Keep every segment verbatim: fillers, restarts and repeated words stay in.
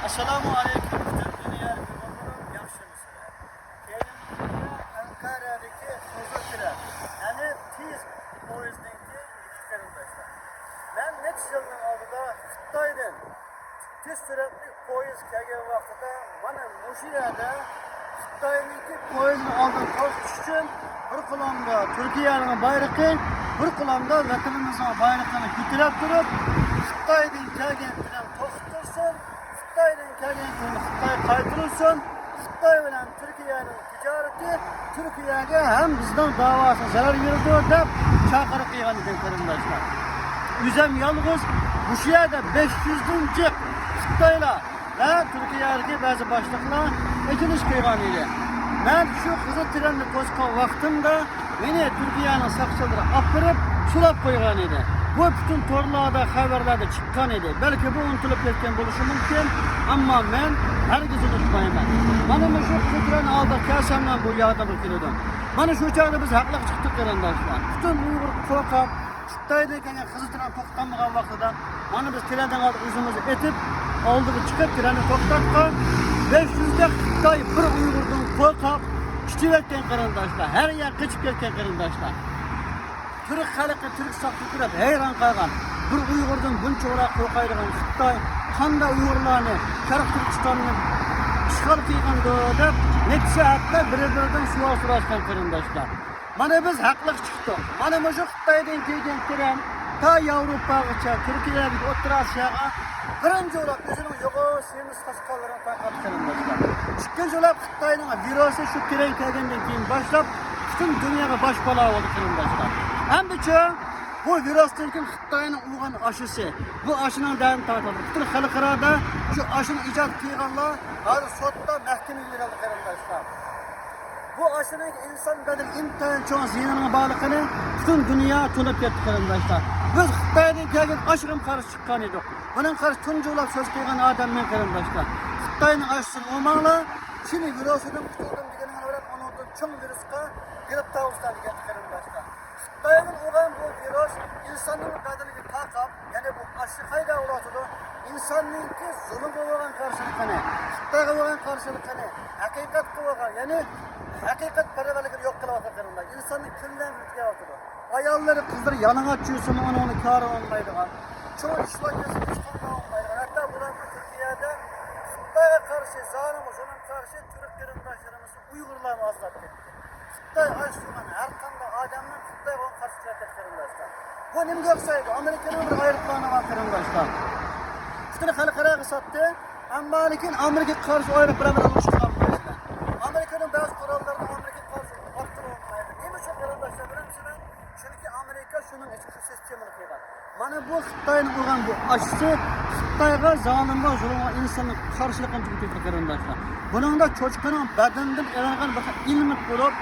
ئەسسالامۇ ئەلەيكۇم، پۈتۈن دۇنيادىكى ئۇيغۇرلار، ياخشىمۇسىلەر؟ كەينىمدە ئەنقەرەدىكى خىزىر ترېن، يەنى تېز پويىزنىڭكى يىگىت قېرىنداشلار. مەن نەچچە يىلنىڭ ئالدىدا خىتايدىن تېز سۈرئەتلىك پويىز كەلگەن ۋاقتىدا مانا مۇشۇ يەردە خىتاينىڭكى پويىزنىڭ ئالدىدا توختىتىش ئۈچۈن بىر قولۇمدا تۈركىيەنىڭ بايرىقى، بىر قولۇمدا ۋەتىنىمىزنىڭ بايرىقىنى كۆتۈرۈپ تۇرۇپ، خىتايدىن كەلگەن ترېن توختىتىلسۇن، خىتايدىن كەلگەن ترېن خىتايغا قايتۇرۇلسۇن، خىتاي بىلەن تۈركىيەنىڭ تىجارىتى تۈركىيەگە ھەم بىزنىڭ داۋاسىغا زەرەر بېرىدۇ دەپ چاقىرىق قىلغان ئىدىم قېرىنداشلار. ئۆزۈم يالغۇز مۇشۇ يەردە بەش يۈزدىن جىق خىتايلار ۋە تۈركىيەدىكى بەزى باشلىقلار ئېچىلىش قىلغان ئىدى. مەن شۇ قىزىل ترېننى توسقان ۋاقتىمدا مېنى تۈركىيەنىڭ ساقچىلىرى ئاپىرىپ سولاپ قويغان ئىدى. بۇ پۈتۈن تورلاردا، خەۋەرلەردە چىققان ئىدى. بەلكى بۇ ئۇنتۇلۇپ كەتكەن بولۇشى مۇمكىن، ئەمما مەن ھەرگىز ئۇنتۇمايمەن. مانا مۇشۇ قىزىل ترېن ئالدىغا كەلسەملا بۇ يادىمغا كېلىدۇ. مانا شۇ چاغدا بىز ھەقلىق چىقتۇق قېرىنداشلار. پۈتۈن ئۇيغۇر قورقۇپ، خىتايدىن كەلگەن خىزىر ترېن توختىمىغان ۋاقتىدا، مانا بىز ترېندىن ئالدىغا ئۆزىمىزنى ئېتىپ، ئالدىغا چىقىپ، ترېننى توختاتقان. بەش يۈزدەك خىتاي بىر ئۇيغۇردىن قورقۇپ، كېتىۋەتكەن قېرىنداشلار، ھەر يەر قېچىپ كەتكەن قېرىنداشلار. تۈرك خەلقى، تۈرك ساقچى كۆرۈپ ھەيران قالغان. بىر ئۇيغۇردىن بۇنچىۋالا قورقايدىغان خىتاي قانداق ئۇيغۇرلارنى شەرقىي تۈركىستاننى ئىشغال قىلغاندۇ دەپ نەچچە سائەتلەپ بىر-بىرىدىن سوئال سوراشقان قېرىنداشلار. مانا بىز ھەقلىق چىقتۇق. مانا مۇشۇ خىتايدىن كەلگەن ترېن تا ياۋروپاغىچە، تۈركىيەدىكى ئوتتۇرا ئاسىياغا بىرىنچى بولۇپ ئۆزىنىڭ يوغان سېمىز ساچقانلىرىنى تارقاتتى قېرىنداشلار. ئىككىنچى بولۇپ خىتاينىڭ ۋىرۇسى شۇ ترېن كەلگەندىن كېيىن باشلاپ پۈتۈن دۇنياغا باش بالا بولدى قېرىنداشلار. ئەمدىچۇ بۇ ۋىرۇستىن كېيىن خىتاينىڭ ئۇرغان ئاشىسى، بۇ ئاشىنىڭ دەردىنى تارتىۋاتىدۇ. پۈتۈن خەلقئارادا شۇ ئاشىنى ئىجاد قىلغانلار ھازىر سوتتا مەھكىمىگە بېرىلدى قېرىنداشلار. بۇ ئاشۇنىڭ ئىنسان بەدىنىگە ئىنتايىن چوڭ زىيىنىنىڭ بارلىقىنى پۈتۈن دۇنيا تونۇپ كەتتى قېرىنداشلار. بىز خىتايدىن كەلگەن ئاشىغىمۇ قارشى چىققان ئىدۇق. بۇنىڭغا قارشى تۇنجى بولۇپ سۆز قىلغان ئادەم مەن قېرىنداشلار. خىتاينىڭ ئاشىسىنى ئۇرماڭلار، شىنى ۋىرۇسىدىن قۇتۇلدۇم دېگىنىڭلار بىلەن ئۇنىڭدىن چوڭ ۋىرۇسقا گىرىپتار بولىسىلەر دېگەن قېرىنداشلار. خىتايدىن ئۇرغان بۇ ۋىرۇس ئىنساننىڭ بەدىنىگە تارقاپ، يەنى بۇ ئاشۇ قايدا بولۇۋاتىدۇ؟ ئىنساننىڭكى زۇلۇمغا بولغان قارشىلىقىنى، خىتايغا بولغان قارشىلىقىنى، ھەقىقەتكە بولغان، يەنى ھەقىقەتپەرۋەرلىكىنى يوق قىلىۋاتىدۇ قېرىنداش. ئىنساننى كۈنلەرنى ئۆتكۈزۈۋاتىدۇ. ئاياللىرى، قىزلىرى يالىڭاچ يۈرسىمۇ ئۇنىڭ كارى بولمايدىغان. چوڭ ئىشلار يۈرسە ھېچقانداق بولمايدىغان. ھەتتا بۇلارمۇ تۈركىيەدە خىتايغا قارشى، زالىمغا زۇلۇم قارشى تۈرك قېرىنداشلىرىمىزنى ئۇيغۇرلارمۇ ئازلاپ كەتتى. خىتاي ئاشۇرغان ھەر قانداق ئادەمنىڭ خىتايغا قارشى چىقىپ كەتكەن قېرىنداشلار. بۇ نېمىگە ئوخشايدۇ؟ ئامېرىكىنىڭ بىر ئايروپىلانى بار قېرىنداشلار. پۈتۈن خەلقئاراغا ساتتى. ئەمما لېكىن ئامېرىكىغا قارشى ئايروپىلان بىلەن ئۇرۇشقان قېرىنداشلار. ئامېرىكىنىڭ بەزى قوراللىرىنى ئامېرىكىغا قارشى ئۇرۇشتۇرۇۋالمايدۇ. نېمە ئۈچۈن قېرىنداشلار بىلەمسىلەر؟ چۈنكى ئامېرىكا شۇنىڭ ئۈچۈن شۇ سىستېمىنى قىلغان. مانا بۇ خىتاينىڭ ئۇرغان بۇ ئاشىسى خىتايغا، زالىمغا، زۇلۇمغا، ئىنسانلىق قارشىلىقىنى تۈگىتىدۇ قېرىنداشلار. بۇنىڭدا چوچقىنىڭ بەدىنىدىن ئېلىنغان بىر خىل ئېلېمېنت بولۇپ،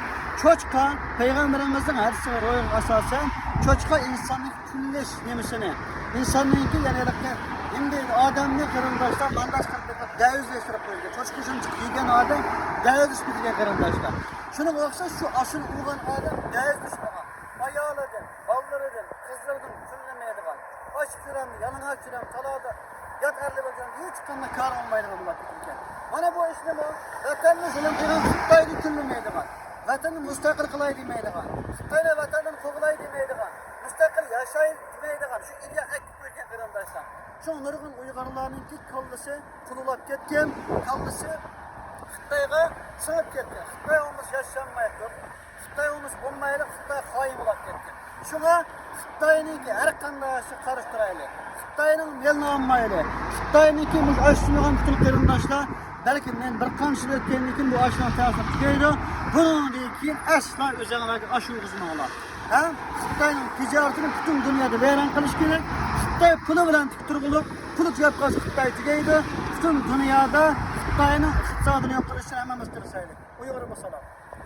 چوچقا پەيغەمبىرىمىزنىڭ ھەدىسىگە، روھىغا ئاساسەن، چوچقا ئىنساننى كۈنلەش نېمىسىنى، ئىنساننىڭكى، يەنى ھېلىقى نېمە دەيدۇ، ئادەمنى قېرىنداشلار مانداش قىلىپ بېقىپ دەۋزلەشتۈرۈپ قويىدىكەن. چوچقا شۇنچىلىك يېگەن ئادەم دەۋزلىشىپ كېتىدىكەن قېرىنداشلار. شۇنىڭغا ئوخشاش شۇ ئاشۇنى ئۇرغان ئادەم دەۋزلىشىپ قالغان. ئايالىدىن، بالىلىرىدىن، قىزلىرىدىن كۈنلىمەيدىغان، ئاچ كۆرەم، يالىڭاچ كۆرەم، تالادا يات ئەرلەر بىلەن ھېچقانداق كارى بولمايدىغان بولۇپ كېتىدىكەن. مانا بۇ ئىشنىمۇ ۋەتەننى زۇلۇم قىلغان خىتاينى كۈنلىمەيدىغان، ۋەتەننى مۇستەقىل قىلاي دېمەيدىغان، خىتاينى ۋەتەندىن قوغلاي دېمەيدىغان، مۇستەقىل ياشاي دېمەيدىغان شۇ ئىدىيە ئەكىپ قويغان قېرىنداشلار. شۇڭا نۇرغۇن ئۇيغۇرلارنىڭكى كاللىسى قۇلۇلاپ كەتكەن، كاللىسى خىتايغا سىڭىپ كەتكەن. خىتاي بولمىسا ياشىيالمايدۇ. خىتاي بولمىسا بولمايدۇ، خىتاي خائىن بولۇپ كەتكەن. شۇڭا خىتاينىڭكى ھەر قانداق ئىشىغا قارشى تۇرايلى. خىتاينىڭ مېلىنى ئالمايلى. خىتاينىڭكى مۇشۇ ئاشۇ سۇنغان پۈتۈن قېرىنداشلار، بەلكىم مەن بىر قانچە يىل ئۆتكەندىن كېيىن بۇ ئاشۇنىڭ تەسىرى تۈگەيدۇ. بۇنىڭدىن كېيىن ئەسلا ئۆزۈڭلارگە ئاش يۇرغۇزماڭلار. ھە؟ خىتاينىڭ تىجارىتىنى پۈتۈن دۇنيادا ۋەيران قىلىش كېرەك. خىتاي پۇلى بىلەن تۇتتۇرغۇلۇق. پۇلى تۈگەپ قالسا خىتاي تۈگەيدۇ. پۈتۈن دۇنيادا خىتاينىڭ ئىقتىسادىنى يوق قىلىش ئۈچۈن ھەممىمىز تىرىشايلى. ئۇيغۇرغا سالام.